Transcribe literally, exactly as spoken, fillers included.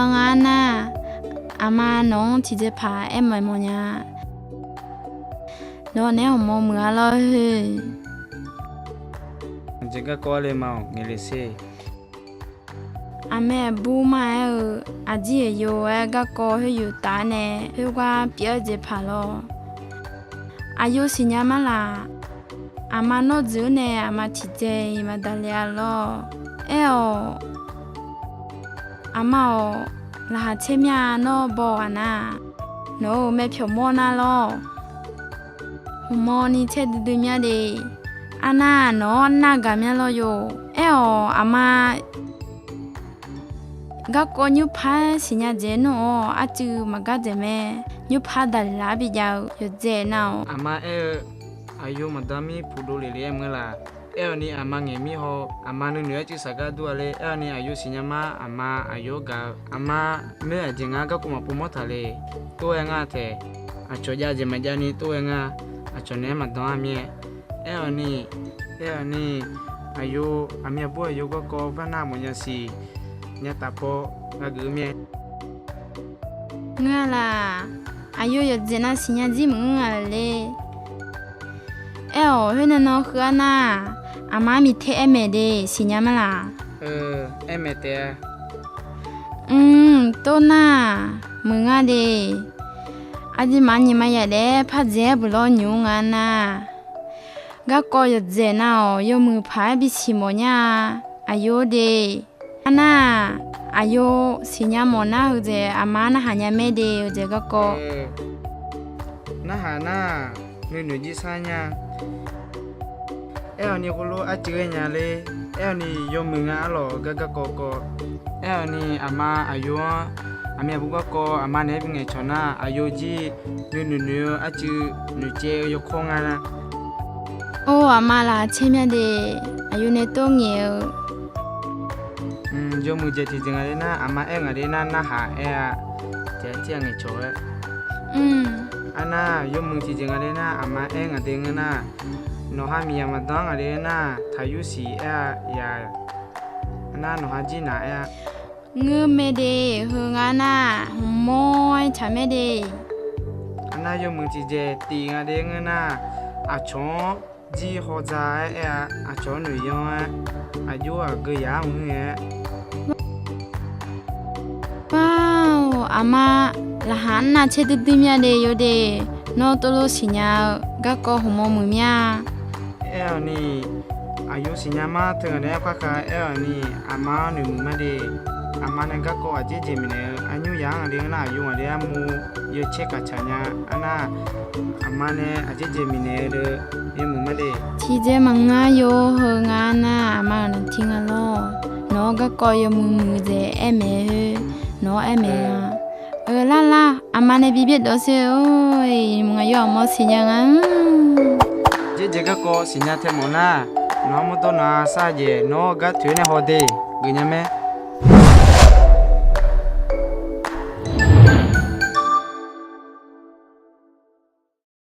Nga nar, aqma nawq-anr tiqjeqpaq aer maeq mawf nya. Nawq naeq-aer hawqmawr muiq-a lawr heu. Aqjeq garkawv arle ma-awq, ngaeqle sher. Aqmae aqbur mar-aer-eu, aqdir aqyo-aer garkawv khoeryuf taf-awr nae khoergar pyeuf-eu jeq paq lawr. Aqyo siqnya mar laq. Aqma nawr dzuif-awr nae aqma tiqdzae-iq maqdaq le-a lawr. Aer-awq. Aqma-awq, laqkhaq caer mya nawr baw ghaq nar, nawq-euq maeq pyawq mawr nar lawr. Hmqmawr ni caer duidui mya de. Arnar nawq-anr nar gaq mya lawr yawq. Aer-awq aqma. Garkawv nymrpaq-aer siqnya dzaeq nmr-awr arcuiv maqgar dzaeq mae. Nymrpaq daqlaq-aer bijav-eu yawqdzaeq nar-awq. Aqma aer-eu, aqyo maqdan mir puqdov lef le-aer mr-eu laq. Aer-awq ni aqma ngaeq mir haw, aqma nuinoeq arcuiv saqgar dur-a le. Aer-awq ni aqyo siqnya mar, aqma aqyo-anr gaq-eu. Aqma, moer aqjeq ngar garkawv maqpov mawr taq le. Tov-aer ngar taeq. Aqcawq jav jeq maqjav ni tov-aer ngar. Aqcawq naeq-aer maqdan-a mir-aer. Aer-awq ni, aer-awq ni, aqyo, aqmir aqbur aqyo garkawv bar nar mawfnya siq, nya taf paw, nga geuf-eu mae. Ngeur-a laq, aqyo yawqdzaeq nav siqnya jir maqngeur-a le. Aer-awq khoernae nan heu-ar nar, aqma-anr miqtae aer maeq de, siqnya mar laq. Aer maeq taef-a. Mq, tov nar, muiq ngar de. Aqduimaf nyiq ma yaf daef-aer pardzaeq-aer buq lawr nymq-ur nga nar. Garkawv yawqdzaeq nav-awq yawmuiq paq-aer bisiq mawf nya-a. Aqyo de. Arnar, aqyo siqnya mawf nar heudzaeq aqma narhaq nya mae de, heudzaeq garkawv. Narhaq nar, nuinoeq jir sar nya. Aer-awq ni khoerlof arcuiv ghae nya le. Aer-awq ni yawmuiq nga arlawq gar garkawv kawv. Aer-awq ni aqma aqyo-anr, aqmir aqbur garkawv aqma naeq-aer bingaeq cawq nar, aqyo jir nuinoeq noeq-eu arcuiv noeqcaev-eu yawkawr nga nar. Or, aqma laqkhaq caer mya de. Aqyo nae tov ngaeq-eu. Yawmuiq jeq tiqjeq nga le nar, aqma aer nga le nar narhaq aer-a. Tiq ghaq tir-aq ngaeq cawq-aer. Arnar, yawmuiq tiqjeq nga le nar, aqma aer nga de ngeur nar, nawqha miqyaq maqdan nga le nar, taqyur siq aer-a yaq. Arnar, nawqha jir naq aer-a. Ngeur mae de, heu nga nar, hmq mawr-aer taq mae de. Arnar, yawmuiq tiqjeq tif nga de ngeur nar, aqcawq-anr jir hawdza-aer aer-a, aqcawq-anr noeq yanr-aer, aqjox-aq geuya-anr mr-aer. Aqma, laqkhaq arnav caer duidui mya de yawde, nawr tov lof siqnya-eu garkawv hmq mawr muiq mya. Aer-awq ni, aqyo siqnya mar teu ngaq nae aer par khav aer-awq ni, aqma-anr noeqmuiq mar de. Aqma nae garkawv aqjeq jeq miqnaeq-eu arnymr yaq-anr nga de ngeur nar, aqyo ngaq de armur yawcaer kaq tsaq nya. Arnar, aqma nae aqjeq jeq miqnaeq-eu de, yawmuiq mar de. Tiqjeq maqngeur yawr heu nga nar, aqma-euq naqtir nga lawr. Nawq-anr garkawv yawmuiq muiq dzaeq aer maeq-eu, nawq-anr aer maeq-a. Euq lar lar, aqma nae bi byaerdawv sher-or, mq ngaq yawr aqmawr siqnya nga. Aqjeq jeq garkawv siqnya tae mawf nar, nawq-anr mawrdawr naq sar jeq nawr gar toeq-aer nae haw de, geuf nya mae.